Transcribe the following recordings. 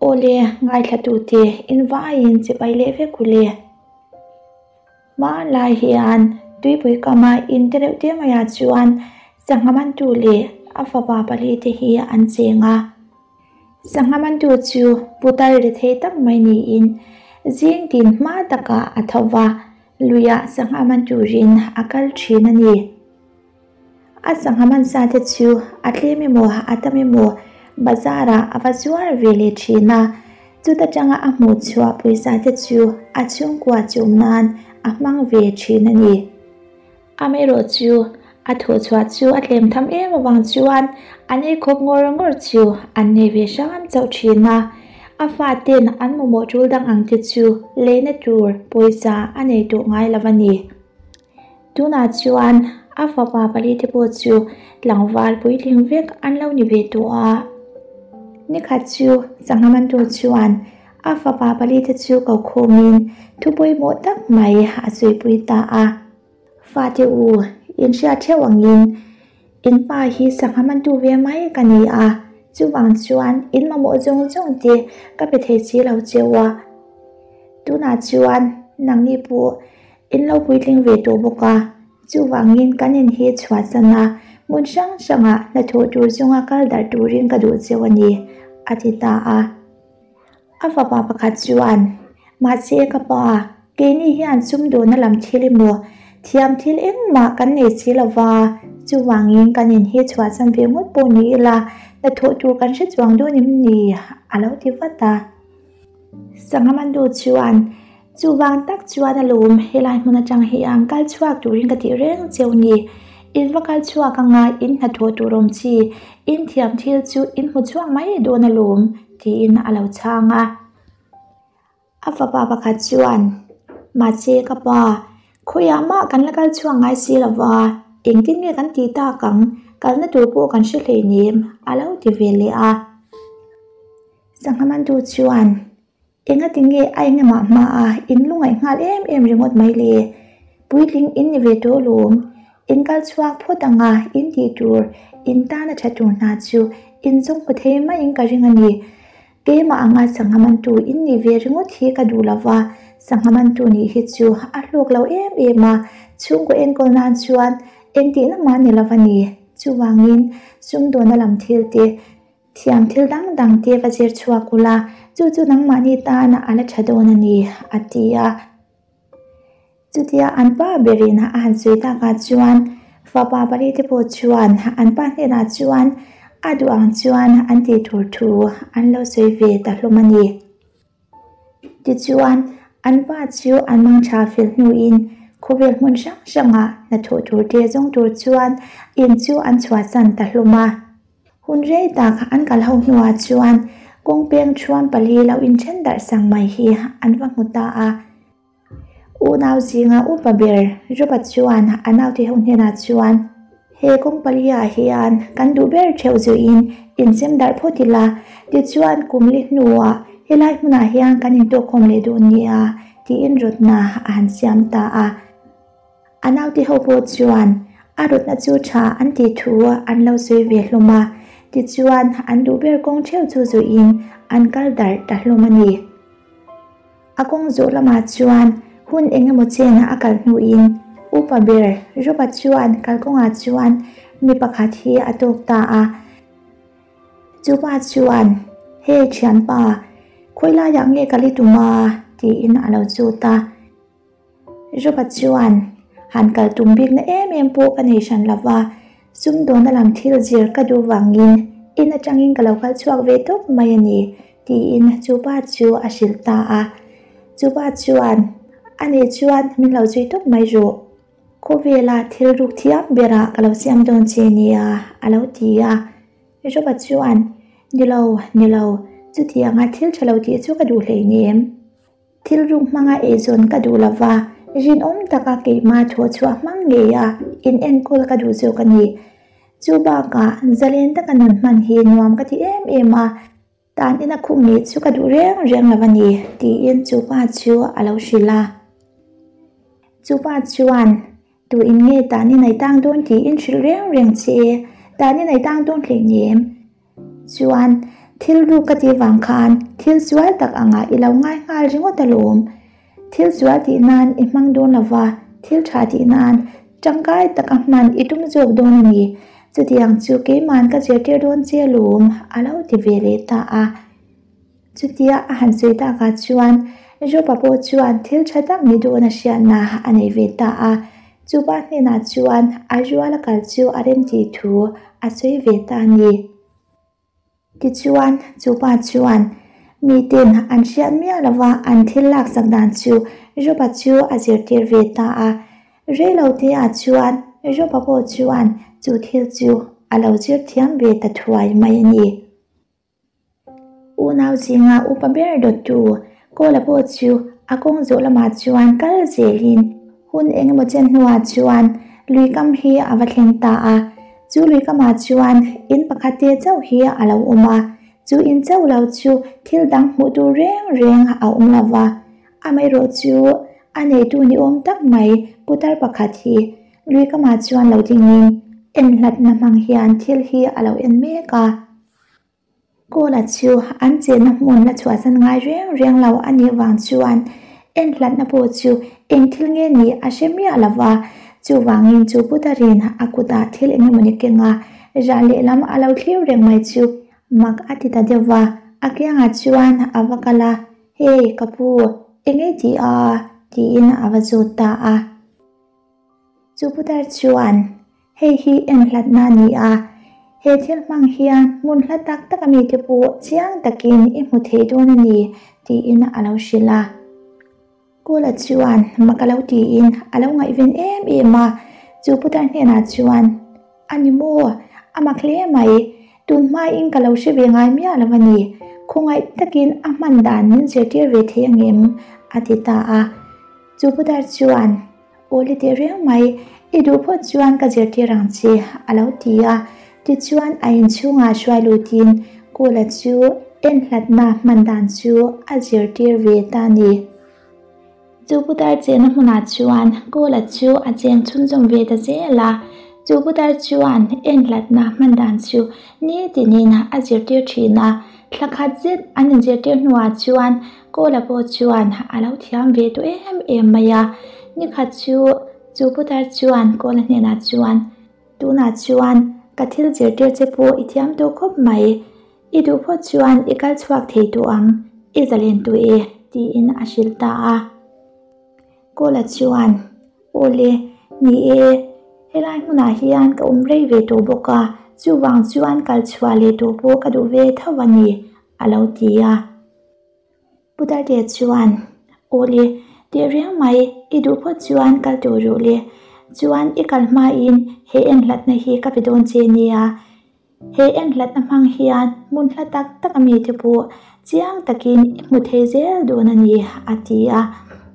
Awle, ngaithlatute in vaiin chipai leh vek u le. Hmanlai hian tuipui kama in te reuh te maiah chuan sangha mantu leh a fapa palite hi an cheng a. Sangha mantu chu putar ri thei tak mai niin zing tin hma takah a tho va, luiah sangha man turin a kal thin a ni. A sangha hmansa te chu a tlem emaw a tam emaw bazar ah a va zuar ve leh thin a, chuta tanga a hmuh chhuah pawisa te chu a chhungkua chum nan a hmang ve thin a ni. Amaherawh chu a thawh chhuah chu a tlem tham em avang chuan an ei khawp ngawr ngawr chu an nei ve hram chauh thin a, a faten an mamawh tul dang ang te chu leina tur pawisa a nei tawh ngai lo a ni. Tunah chuan a fapa palite pawh chu tlangval puitling vek an lo ni ve tawh a. Nikhat chu sangha mantu chuan a fapa palite chu ko khawmin thu pawimawh tak mai a sawi ta a. Fate u, in hriat theuh angin in pa hi sangha mantu ve mai ka ni a, chuvang chuan in mamawh zawng zawng te ka pe thei si lo cheu a. Tunah chuan nangni pawh In lo puitling ve tawh bawk a, chuvangin kan in hi chhuahsan a, hmun hrang hrangah hnathawh tur zawnga kal darh turin ka duh cheu a ni, a ti ta a. A fapa pakhat chuan, Mahse ka pa, keini hian sumdawna lam thil emaw, thiam thil engmah kan nei si lo va, chuvangin kan in hi chhuahsan ve ngawt pawh ni ila, hnathawh tur kan hre chuang dawn em ni? a lo ti vat a. Sanghamandu chuan, Chuvang tak chuan a lawm, helai hmun atang hian kal chhuak turin ka tih reng cheu ni. In va kal chhuak anga in hnathawh tur awm chi, in thiam thil chu in hmu chhuak mai dawn a lawm, tiin a lo chhang a. A fapa pakhat chuan, Mahse ka pa, khawiah mah kan la kal chhuak ngai si lo va, engtin nge kan tih tak ang, kalna tur pawh kan hre hleinem, a lo ti ve leh a. Sangha mantu chuan, Engati nge a engemah hma a in lungaih nghal em em ringawt mai le? Puitling in ni ve tawh lawm. In kal chhuak phawt ang a, in tih tur, in tan a tha tur hna chu in zawng hmu thei maiin ka ring a ni. Keimah anga sangha mantu in nih ve ringawt hi ka duh lo va, sangha mantu nih hi chu a hlawk lo em em a, chhungkaw enkawl nan chuan engtihna mah ni lo va ni. Chuvangin sumdawna lam thil te Thiam thil dang dang te va zir chhuak ula, chu chu nangmahni tana a la tha dawn a ni, a ti a. Chutia an pa berin a han sawi takah chuan fapa pali te pawh chuan an pa hnenah chuan a duh ang chuan an tih tur thu an lo sawi ve ta hlawm a ni. Tichuan, an pa chu an mangtha fel hnuin khawvel hmun hrang hrangah hnathawh tur te zawng tur chuan in chu an chhuahsan ta hlawm a. Hun rei tak an kal ho hnuah chuan kawng peng thuam pali lo inthen darh sang mai hi an va hmu ta a. Unau zinga upa ber Robert chuan a naute ho hnenah chuan, He kawng pali-ah hian kan duh ber theuh zuiin inzem darh phawt ila, tichuan kum li hnuah helai hmunah hian kan intawkkhawm leh duh nia, tiin rawtna a han siam ta a. A naute ho pawh chuan a rawtna chu tha an tih thu an lo sawi ve hlawm a, tichuan an duh ber kawng theuh chu zuiin an kal darh ta hlawm a ni. A kawng zawh lamah chuan hun eng emaw chenah a kal hnuin upa ber Robert chuan kalkawngah chuan mi pakhat hi a tawk ta a. Chupa chuan, Hey thianpa, khawi laiah nge ka li tum a? tiin a lo chut a. Robert chuan, Han kal tum bikna em em pawh ka nei hran lo va, sumdawna lam thil zir ka duh vangin in atangin ka lo kal chhuak ve tawp mai a ni, tiin chupa chu a hrilh ta a. Chupa chuan, A nih chuan min lo zui tawp mai rawh. Khawvela thil ruk thiam berah ka lo siam dawn che nia, a lo ti a. Robert chuan, Ni lo, ni lo, chutianga thil tha lo tih chu ka duh hleinem. Thil ruk hmanga eizawn ka duh lo va, rinawm taka keimah thawh chhuah hmang ngei a in enkawl ka duh zawk a ni. Chu bakah zalen taka nun hman hi nuam ka ti em em a, tan ina khum ngei chu ka duh reng reng lo a ni, tiin chu pa chu a lo hrilh a. Chu pa chuan, Tu in nge tan i nei tang dawn tiin hrilh reng reng che, tan i nei tang dawn hleinem. Chuan, Thil ruk ka tih vang khan thil sual tak angah i lo ngai nghal ringawt alawm. Thil sual tih nan i hmang dawn lo va, thil tha tih nan tangkai taka hman i tum zawk dawn a ni. Chutiang chu keiman ka zirtir dawn che alawm, a lo ti ve leh ta a. Chutia a han sawi takah chuan Jopa pawh chuan thil tha tak ni dawn a hriatna a nei ve ta a. Chupa hnenah chuan a ruala kal chu a remtih thu a sawi ve ta a ni. Tichuan, chu pa chuan miten an hriat miah lova an thil laksak dan chu Joba chu a zirtir ve ta a. Reilo teah chuan Joba pawh chuan chu thil chu a lo zir thiam ve ta thuai mai a ni. Unau zinga upa ber dawttu Kawla pawh chu a kawng zawh lamah chuan kal zelin hun eng emaw chen hnuah chuan lui kam hi a va thleng ta a. Chu lui kamah chuan in pakhat te chauh hi a lo awm a, chu in chauh lo chu thil dang hmuh tur reng reng a awm lo va. Amaherawh chu a neitu ni awm tak mai putar pakhat hi lui kamah chuan lo dingin en hlatna hmang hian thil hi a lo en mek a. Kawla chu an chenna hmun la chhuahsan ngai reng reng lo a nih vang chuan en hlatna pawh chu eng thil nge nih a hre miah lo va, chuvangin chu putarin a kutah thil eng emawni keng a, rah lehlam a lo thlir reng mai chu mak a ti ta deuh va, a kiangah chuan a va kal a, Hey ka pu, eng nge tih a? tiin a va zawt ta a. Chu putar chuan, Hei hi en hlatna a ni a, he thil hmang hian hmun hla tak tak a mite pawh chiang takin i hmu thei dawn a ni, tiin a lo hrilh a. Kawla chuan mak a lo tiin a lo ngaihven em em a, chu putar hnenah chuan, A ni maw? A mak hle mai, tun hmain ka lo hre ve ngai miah lo a ni, khawngaih takin a hman dan min zirtir ve thei angem? a ti ta a. Chu putar chuan, Aw le teh reng mai, i duh phawt chuan ka zirtir ang che, a lo ti a. Tichuan a inchhungah hruai lutin Kawla chu en hlatna hman dan chu a zirtir ve ta a ni. Chu putar chenna hmunah chuan Kawla chu a cheng chhunzawm ve ta zel a. Chu putar chuan en hlatna hman dan chu nitinin a zirtir thin a. Thla khat zet an inzirtir hnuah chuan Kawla pawh chuan a lo thiam ve tawh em em mai a, nikhat chu chu putar chuan Kawla hnenah chuan, Tunah chuan ka thil zirtir che pawh i thiam tawh khawp mai, i duh phawt chuan i kal chhuak thei tawh ang, i zalen tawh e, tiin a hrilh ta a. Kawla chuan, Aw le, ni e, helai hmunah hian ka awm rei ve tawh bawk a, chuvang chuan kal chhuah leh tawh pawh ka duh ve tho a ni, a lo ti a. Putartea chuan, Aw le, teh reng mai, i duh phawt chuan kal tawh rawh le, chuan i kal hmain he enhlatna hi ka pe dawn che nia, He enhlatna hmang hian hmun hla tak tak a mite pawh chiang takin i hmu thei zel dawn a ni, a ti a.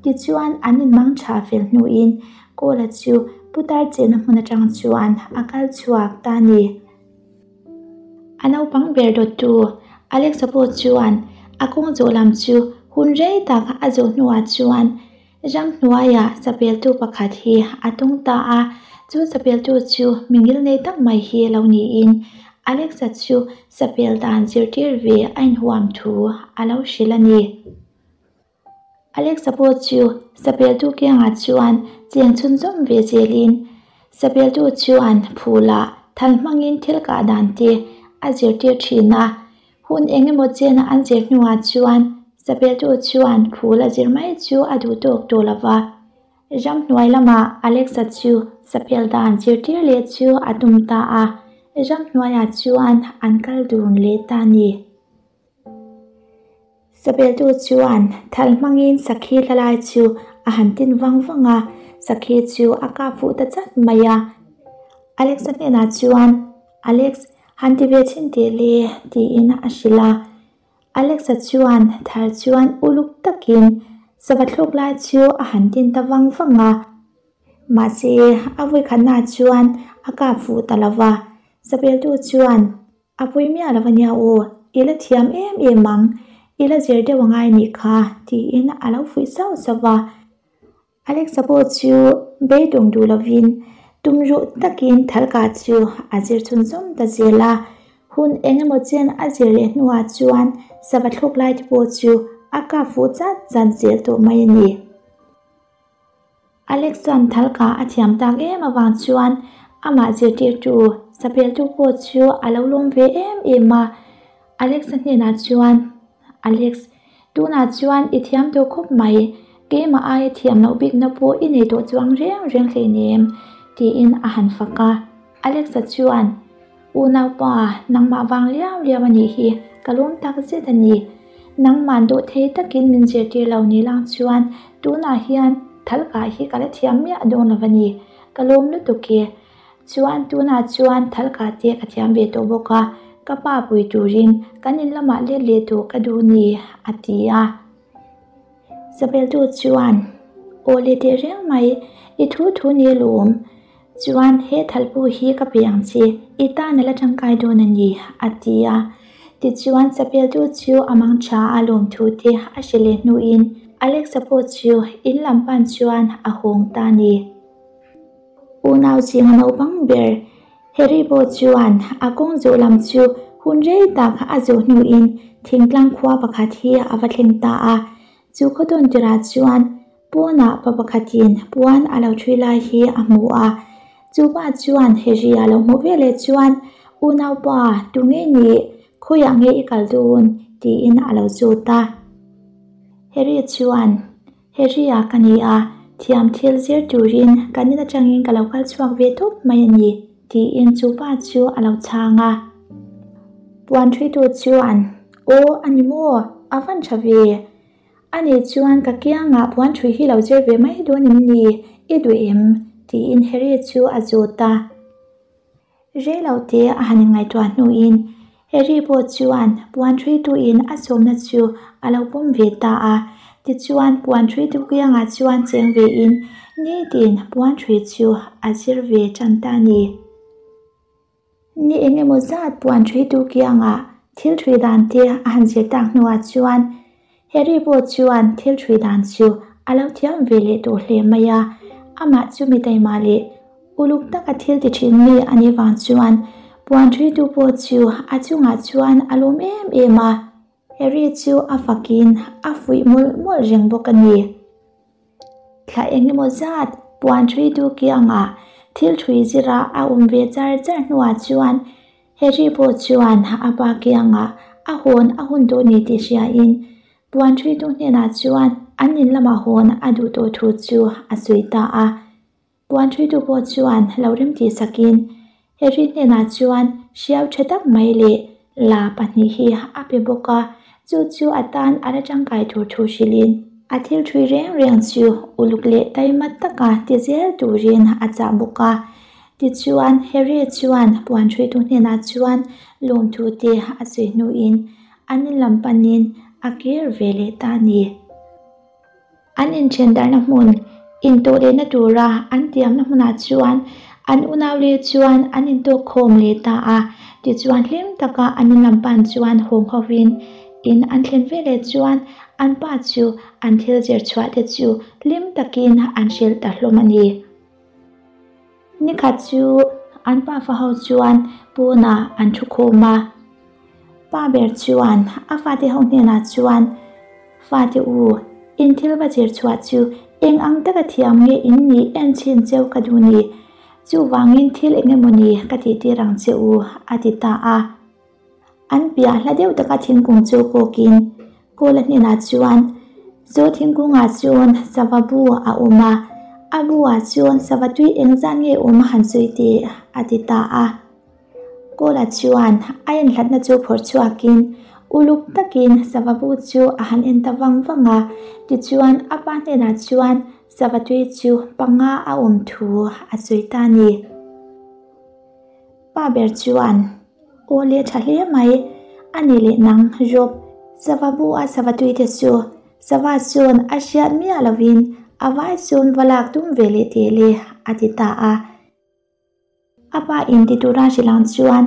Tichuan, an inmang tha fel hnuin Kawla chu putar chenna hmun atang chuan a kal chhuak ta a ni. A naupang ber dawttu Alexa pawh chuan a kawng zawh lam chu hun rei tak a zawh hnuah chuan Ramhnuaiah sapeltu pakhat hi a tung ta a, chu sapeltu chu mi ngilnei tak mai hi lo niin Alexa chu sapel dan zirtir ve a inhuam thu a lo hrilh a ni. Alexa pawh chu sapeltu kiangah chuan cheng chhunzawm ve zelin sapeltu chuan phulah thal hmangin thil kah dan te a zirtir thin a. Hun eng emaw chena an zir hnuah chuan Sapeltu chuan phul a zir mai chu a duh tawk tawh lo va. Ramhnuai lamah Alexa chu Sapel dan zirtir leh chu a tum ta a, ramhnuaiah chuan an kal dun leh ta a ni. Sapeltu chuan thal hmangin sakhi thlalai chu a han tin vang vang a, sakhi chu a kap fuh ta chat mai a. Alexa hnenah chuan, Alex, han ti ve chhin teh le, tiin a hrilh a. Alexa chuan thar chuan uluk takin sava thluk lai chu a han tin ta vang vang a. Mahse, a vawikhatna chuan a kap fuh ta lo va. Sapeltu chuan, A pui miah lo a nia aw, i la thiam em em ang, i la zir deuh angai nih kha, tiin a lo fuih sauh sauh va. Alexa pawh chu beidawng duh lovin tum ruh takin thalka chu a zir chhunzawm ta zel a. Hun eng emaw chen a zir leh hnuah chuan sava thluk lai te pawh chu a kap fuh chat chat zel tawh mai a ni. Alex chuan thalka a thiam tak em avang chuan amah zirtirtu sapeltu pawh chu a lo lawm ve em em a. Alex-a hnenah chuan, Alex, tunah chuan i thiam tawh khawp mai, keimah aia thiam loh bikna pawh i nei tawh chuang reng reng hleinem, tiin a han fak a. Alex-a chuan, Unaupa, nangmah vang liau liau a nih hi, ka lawm tak zet a ni. Nangmah dawh thei takin min zirtir lo ni lang chuan tunah hian thalkah hi ka la thiam miah dawn lo a ni, ka lawm lutuk e. Chuan tunah chuan thalkah te ka thiam ve tawh bawk a, ka pa pui turin kan in lamah let leh tawh ka duh ni, a ti a. Sabeltu chuan, Aw le teh reng mai, i thu thu ni alawm. Chuan he thalpu hi ka pe ang che, i tan a la tangkai dawn a ni, a ti a. Tichuan Sabeltu chu a mang tha a lawm thu te a hre leh hnuin Alexa pawh chu in lam pan chuan a hawng ta a ni. Unau zinga naupang ber Harry pawh chuan a kawng zawh lam chu hun rei tak a zawh hnuin thingtlang khua pakhat hi a va thleng ta a. Chu khaw tawn tirah chuan pawnah pa pakhatin puan a lo ṭhui lai hi a hmu a. Chu pa chuan Harry a lo hmuh veleh chuan, Unaupa, tu nge nih? Khawiah nge i kal dawn? tiin a lo zawt a. Harry chuan, Harry-a ka ni a, thiam thil zir turin kan in atangin ka lo kal chhuak ve tawp mai a ni, tiin chu pa chu a lo chhang a. Puan ṭhuitu chuan, Aw, a ni maw? A van ṭha ve. Ani chuan ka kiangah puan ṭhui hi lo zir ve mai dawn em ni? I duh em? tiin Harry chu a zawt a. Rei lo te a han inngaihtuah hnuin Harry pawh chuan puan ṭhuituin a sawmna chu a lo pawm ve ta a. Tichuan puan ṭhuitu kiangah chuan cheng vein nitin puan ṭhui chu a zir ve ṭan ta a ni. Ni eng emaw zat puan ṭhuitu kiangah thil ṭhui dan te a han zir tak hnuah chuan Harry pawh chuan thil ṭhui dan chu a lo thiam ve leh tawh hle mai a, amah chu mi taima leh uluk taka thil ti ṭhin mi a nih vang chuan puan ṭhuitu pawh chu a chungah chuan a lawm em em a, Harry chu a fakin a fuih mawlh mawlh reng bawk a ni. Thla eng emaw zat puan ṭhuitu kiangah thil ṭhui zira a awm ve char char hnuah chuan Harry pawh chuan a pa kiangah a hawn a hun tawh ni tih hriain puan ṭhuitu hnenah chuan an in lamah hawn a duh tawh thu chu a sawi ta a. Puan ṭhuitu pawh chuan lo remtih sakin Harry hnenah chuan hriau ṭha tak mai leh la pahnih hi a pe bawk a, chu chu a tan a la ṭangkai tur thu hrilhin a thil ṭhui reng reng chu uluk leh taima taka ti zel turin a chah bawk a. Tichuan, Harry chuan puan ṭhuitu hnenah chuan lawmthu te a sawi hnuin an in lam panin a kir ve leh ta a ni. An inthen darhna hmun, intawh lehna tura an tiamna hmunah chuan an unau leh chuan an intawk khawm leh ta a. Tichuan hlim taka an in lam pan chuan hawng hovin in an thlen veleh chuan an pa chu an thil zir chhuah te chu hlim takin an hrilh ta hlawm a ni. Nikhat chu an pa fa ho chuan pawnah an thu khawm a. Pa ber chuan a fate ho hnenah chuan, Fate u, in thil va zir chhuah chu eng ang taka thiam nge in nih en chhin cheu ka duh ni. Chuvangin thil eng emaw ni ka tih tir ang che u, a ti ta a. An piah hla deuh taka thingkung chu kawkin Kawla hnenah chuan, Chaw thingkungah chuan sava bu a awm a, a buah chuan sava tui engzat nge awm a han sawi teh, a ti ta a. Kawla chuan a inhlatna chu phawrh chhuakin uluk takin sava bu chu a han en ta vang vang a, tichuan a pa hnenah chuan sava tui chu panga a awm thu a sawi ta a ni. Pa ber chuan, Aw le tha hle mai, a ni leh nang Job, sava bu a sava tui te chu sava chuan a hriat miah lovin a vai chuan va lak tum ve leh teh le, a ti ta a. A pa in ti tura hrilh ang chuan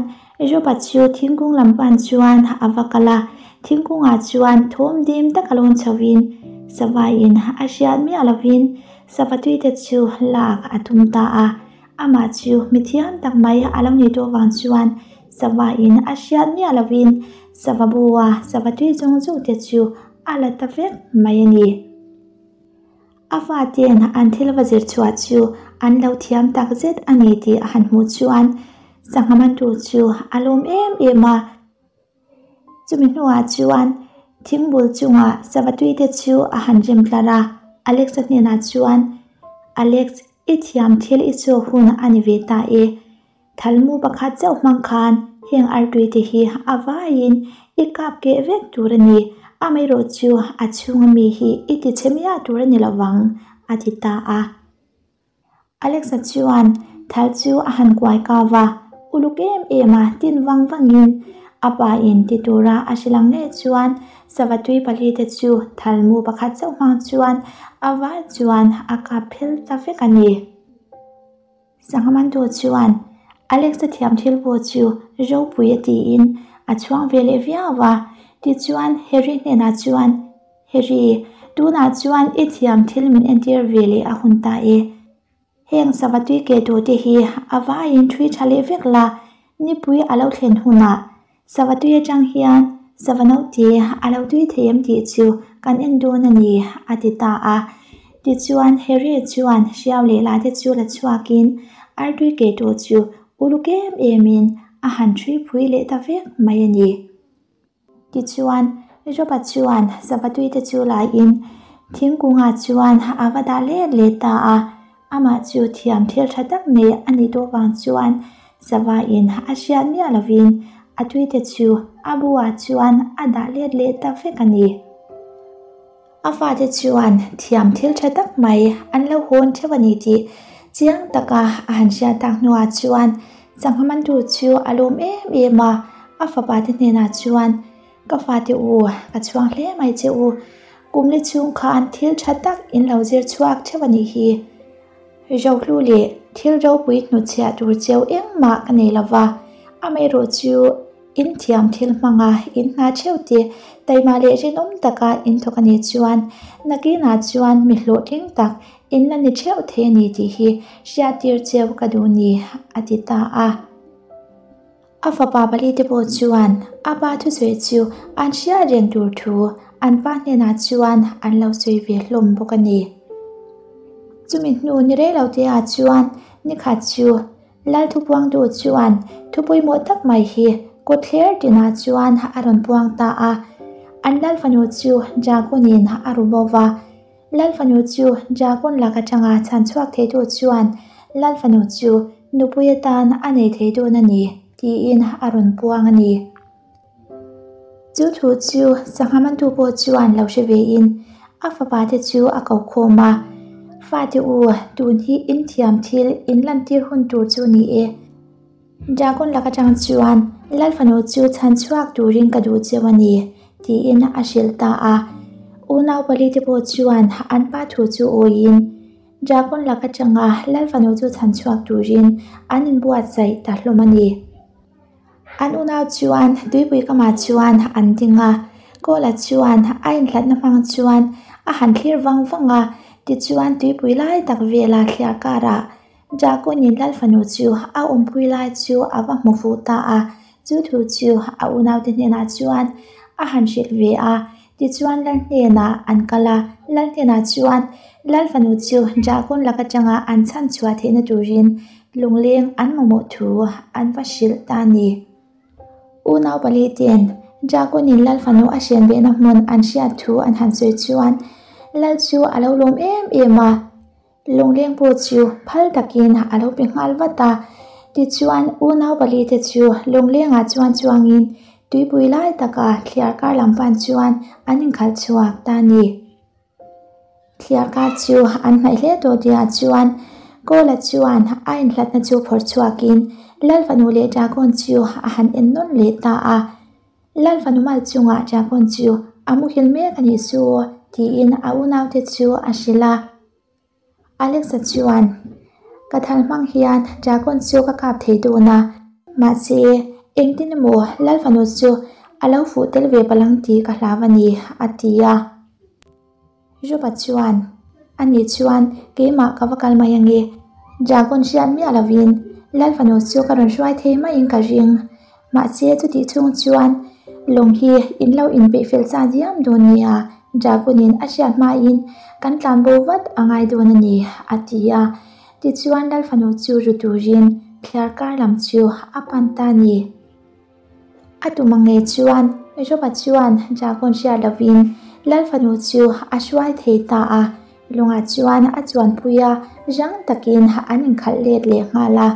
Job-a chu thingkung lam pan chuan a va kal a, thingkungah chuan thawm dim taka lawn chhoin sava in a hriat miah lovin sava tui te chu lak a tum ta a. Amah chu mi thiam tak mai a lo nih tawh vang chuan Sava in a hriat miah lovin sava bu-a sava tui zawng zawng te chu a la ta vek mai a ni. A fate'n an thil va zir chhuah chu an lo thiam tak zet a ni tih a han hmuh chuan sangha mantu chu a lawm em em a. Chumi hnuah chuan thingbul chungah sava tui te chu a han rem tlar a, Alex-a hnenah chuan, Alex, i thiam thil i chawk hun a ni ve ta e. Thalmu pakhat chauh hmang khan heng artui te hi a vaiin i kap keh vek tur a ni, amaherawh chu a chhunga mi hi i ti chhe miah tur a ni lo vang, a ti ta a. Alexa chuan thal chu a han kuai kau va, uluk em em a tin vang vangin a pa in ti tura a hre lang ngei chuan sava tui palite chu thalmu pakhat chauh hmang chuan a vai chuan a kap phel ta vek a ni. Sangha mantu chuan Alexa thiam thil pawh chu ropui a tiin a chhuang ve leh viau a, tichuan Harry hnenah chuan, Harry, tunah chuan i thiam thil min entir ve leh a hun ta e. Heng sava tui ke tur te hi a vaiin thui tha leh vek la, nipui a lo thlen hunah Sava tui atang hian sava naute a lo tui thei em tih chu kan en dawn a ni, a ti ta a. Tichuan, Harry chuan hriau leh la te chu la chhuakin artui kei tur chu uluk em emin a han ṭhui phui leh ta vek mai a ni. Tichuan, Joba chuan sava tui te chu laiin thingkungah chuan a va dah let let ta a. Amah chu thiam thil tha tak nei a nih tawh vang chuan sava in a hriat miah lovin a tuite chu a buah chuan a dah let leh ta vek a ni. A fate chuan thiam thil tha tak mai an lo hawn theuh a ni tih chiang taka a han hriat tak hnuah chuan sangha mantu chu a lawm em em a, a fapa te hnenah chuan, Ka fate u, ka chhuang hle mai che u. Kum li chhung khan thil tha tak in lo zir chhuak theuh a nih hi. Rohlu leh thil ropui hnutchhiah tur cheu engmah ka nei lova, amaherawh chu in thiam thil hmanga in hna theuh te taima leh rinawm taka in thawk a nih chuan nakinah chuan mi hlawhtling tak in la ni theuh thei a ni tih hi hriattir cheu ka duh ni, a ti ta a. A fapa palite pawh chuan a pa thusawi chu an hriat reng tur thu an pa hnenah chuan an lo sawi ve hlawm bawk a ni. Chumi hnu ni rei lo te ah chuan nikhat chu Lal thupuangtu chuan thu pawimawh tak mai hi kawtthler tinah chuan a rawn puang ta a. An Lal fanu chu Dragon-in a ru bo va. Lal fanu chu Dragon lak atanga chhan chhuak theitu chuan Lal fanu chu nupui atan a nei thei dawn a ni tiin a rawn puang a ni. Chu thu chu sangha mantu pawh chuan lo hre vein a fapa te chu a ko khawm a, Fate u, tun hi in thiam thil in lantir hun tur chu ni e. Dragon lak atang chuan Lal fanu chu chhan chhuak turin ka duh cheu a ni, tiin a hrilh ta a. Unau pali te pawh chuan an pa thu chu awiin Dragon lak atanga Lal fanu chu chhan chhuak turin an inbuatsaih ta hlawm a ni. An unau chuan tuipui kamah chuan an ding a, Kawla chuan a inhlatna hmang chuan a han thlir vang vang a, tichuan tuipui lai tak vela thliar karah Dragon-in Lal fanu chu a awmpui lai chu a va hmu fuh ta a, chu thu chu a unaute hnenah chuan a han hrilh ve a, tichuan Lal hnenah an kal a, Lal hnenah chuan Lal fanu chu Dragon lak atanga an chhan chhuah theihna turin Lungleng an mamawh thu an va hrilh ta a ni. Unau palite'n Dragon-in Lal fanu a hrian behna hmun an hriat thu an han sawi chuan Lal chu a lo lawm em em a, Lungleng pawh chu phal takin a lo pe nghal vat a. Tichuan unau palite chu Lunglengah chuan chuangin tuipui lai taka thliar kar lam pan chuan an inkhalh chhuak ta a ni. Thliarkar chu an hnaih hle tawh tihah chuan Kawla chuan a inhlatna chu phawrh chhuakin Lal fanu leh Dragon chu a han en nawn leh ta a. Lal fanu mal chungah Dragon chu a muhil mek a nih chu tiin a unaute chu a hrilh a. Alexa chuan, Ka thal hmang hian dragon chu ka kap thei dawn a, mahse engtin emaw Lal fanu chu a lo fuh tel ve palang tih ka hlau a ni, a ti a. Rupa chuan, Ani chuan keimah ka va kal mai ange, dragon hriat miah lovin Lal fanu chu ka rawn hruai thei maiin ka ring. Mahse chutih chhung chuan lawng hi in lo inpeih fel sa diam dawn nia, Dragon-in a hriat hmain kan tlan bo vat a ngai dawn a ni, a ti a. Tichuan Lalfanu chu ru turin thliar kar lam chu a pan ta a ni. A tum ang nge chuan Joba chuan Dragon hriat lovin Lalfanu chu a hruai thei ta a, lungah chuan a chuanpui a, rang takin an inkhalh let leh nghal a.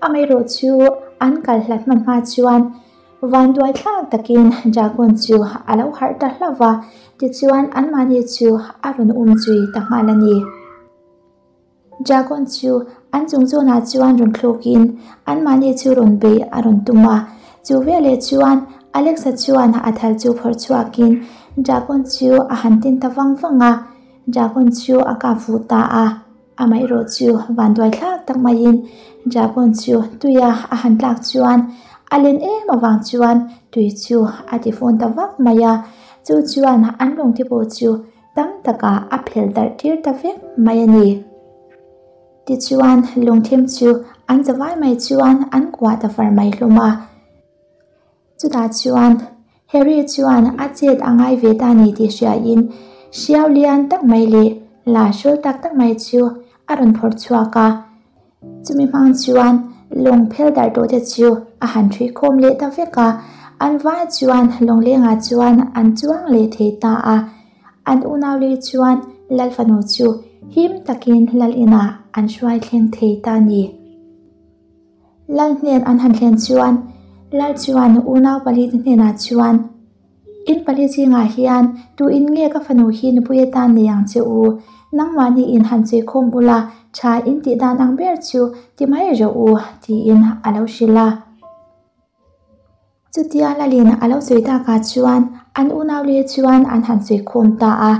Amaherawh chu an kal hlat hman hma chuan vanduai thlak takin Dragon chu a lo harh ta hlauh va, tichuan anmahni chu a rawn um zui ta nghal a ni. Dragon chu an chung zawnah chuan rawn thlukin anmahni chu rawn bei a rawn tum a. Chu veleh chuan Alexa chuan a thal chu phawrh chhuakin Dragon chu a han tin ta vang vang a, Dragon chu a kap fuh ta a. Amaherawh chu vanduai thlak tak maiin Dragon chu tuia a han tlak chuan a len em avang chuan tui chu a ti fawn ta vak mai a. Chu chuan an lawngte pawh chu Tam takah a phel darh tir ta vek mai a ni. Tichuan, lungthim chu an zavai mai chuan an kuah ta far mai hlawm a. Chutah chuan Harry chuan a chet a ngai ve ta ni tih hriain hriau lian tak mai leh la hrawl tak tak mai chu a rawn phawrh chhuak a. Chumi hmang chuan lawng phel darh tawh te chu a han ṭhui khawm leh ta vek a, an vai chuan lawnglengah chuan an chuang leh thei ta a. An unau leh chuan Lal fanu chu him takin Lal inah an hruai thleng thei ta a ni. Lal hnen an han thlen chuan Lal chuan unau palite hnenah chuan, In pali zingah hian tu in nge ka fanu hi nupui atan nei ang che u? Nangmahni in han chei khawm ula, tha in tih dan ang ber chu ti mai rawh u, tiin a lo hrilh a. Chutia Lalin a lo sawi takah chuan an unau leh chuan an han sawi khawm ta a.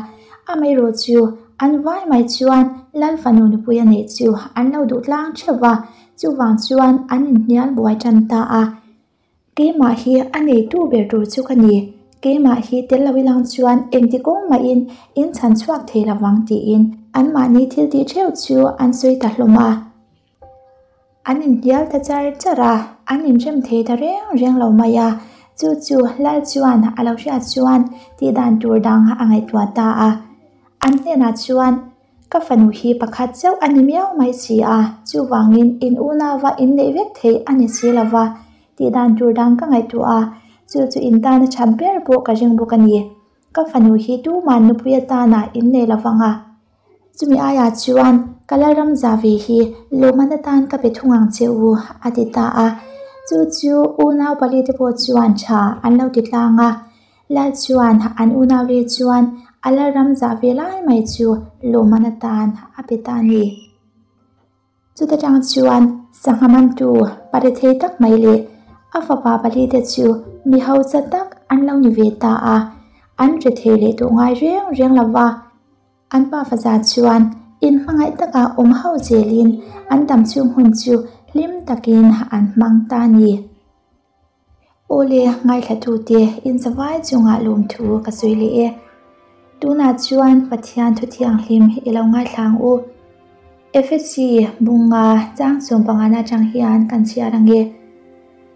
Amaherawh chu an vai mai chuan Lal fanu nupui a neih chu an lo duh tlang theuh va, chuvang chuan an inhnial buai tan ta a. Keimah hi a neitu ber tur chu ka ni, keimah hi tel lo ilang chuan engti kawng mahin in chhan chhuak thei lo vang tiin anmahni thil tih theuh chu an sawi ta hlawm a. An inhnial ta char char a, an inrem thei ta reng reng lo mai a, chu chu Lal chuan a lo hriat chuan tih dan tur dang a ngaihtuah ta a. An hnenah chuan Ka fanu hi pakhat chauh a ni miau mai si a, chuvangin in unauva inneih vek theih a ni si lo va, tih dan tur dang ka ngaihtuah a, chu chu in tana that ber pawh ka ring bawk a ni. Ka fanu hi tuman nupui atana innei lo vang a, chumi aiah chuan ka Lalram Zavi hi lawmman atan ka pe thung ang che u, a ti ta a. Chu chu unau palite pawh chuan tha an lo ti tlang a. Lal chuan an unau leh chuan a Lalram zah ve lai mai chu lawmman atan a pe ta a ni. Chuta tang chuan sangha mantu pare thei tak mai leh a fapa palite chu mi hausa tak an lo ni ve ta a, an re thei leh tawh ngai reng reng lo va. An pa faza chuan inhmangaih taka awm ho zelin an dam chhung hun chu hlim takin an hmang ta a ni. Awle, ngaithlatute inzavai chungah lawmthu ka sawi leh e. Tunah chuan Pathian thu thianghlim i lo ngaithla ang u. Efesi bunga chang chawm pangana atang hian kan chhiar ang e.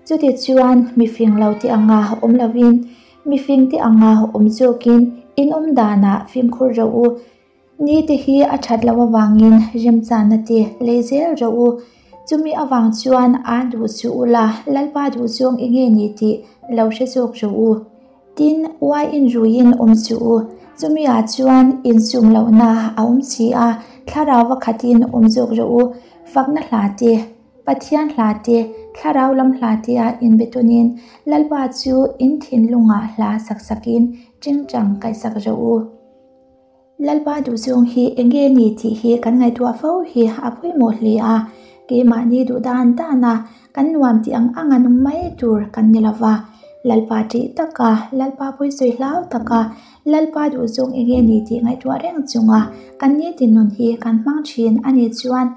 Chuti chuan mifing lo te anga awm lovin, mifing te anga awm zawkin in awm danah fimkhur rawh u. Ni te hi a that loh avangin remchana te lei zel rawh u. Chumi avang chuan a duh chu ula, Lalpa duh zawng i nge ni tih lo hre zawk rawh u. Tin, uai inruiin awm suh u. Chumi ah chuan insum lohna a awm si a, thlarau va khatin awm zawk rawh u. Fakna hla te, Pathian hla te, thlarau lam hla te ah inbe tawnin Lalpa chu in thinlungah hla sak sakin tingtang kaihsak rawh u. Lalpa duhzawng hi enge ni tih hi kan ngaihtuah fo hi a pawimawh hle a, keimahni duh dan dan a kan nuam tih ang anga nung mai tur kan ni lova, Lalpa ṭih taka, Lalpa pawisawi hlau taka, Lalpa duhzawng enge ni tih ngaihtuah reng chunga kan nitin nun hi kan hmang ṭhin a nih chuan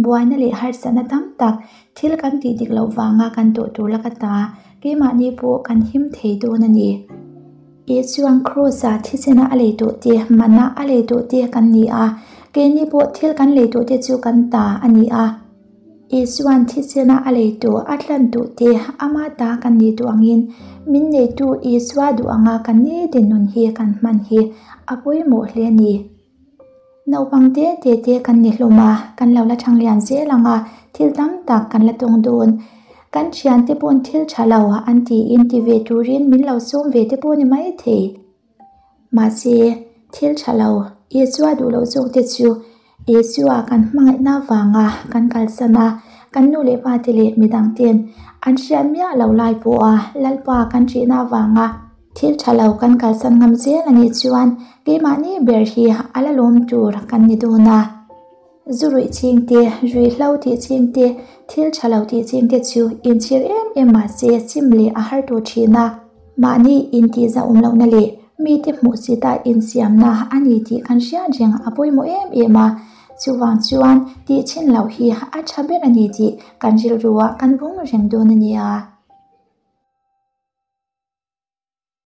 buaina leh harsatna tam tak thil kan tih dik loh vanga kan tawh tur laka ta keimahni pawh kan him thei dawn a ni. Isua'n Kraws-a thisena a lei tawh te, mana a lei tawh te kan ni a, keini pawh thil kan lei tawh te chu kan ta a ni a. Isua'n thisena a lei tawh a tlan duh te ama ta kan nih duh angin min neitu Isua duh anga kan nitin nun hi kan hman hi a pawimawh hle a ni. Naupang te te te kan ni hlawm a, kan lo la thang lian zel ang a, thil tam tak kan la tawng dawn. Kan thiante pawn thil tha lo an tiin ti ve turin min lo sawm ve te pawh ni maithei. Mahse, thil tha lo, Isua duh loh zawkte chu Isua kan hmangaihna vanga kan kalsan a, kan nu leh pa te leh midang ten an hriat miah lo lai pawha Lalpa kan ṭihna vanga thil tha lo kan kalsan ngam zel a nih chuan keimahni ber hi a la lawm tur kan ni dawn a. Zu ruih ching te, ruihhlo tih ching te, thil tha lo tih ching te chu inchhir em em mah se sim leh a har tur thin a. Mahni intihzahawm lohna leh mite hmuhsita insiamna a ni tih kan hriat reng a pawimawh em em a. Chuvang chuan tih chhin loh hi a tha ber a ni tih kan rilruah kan vawng reng dawn a nia.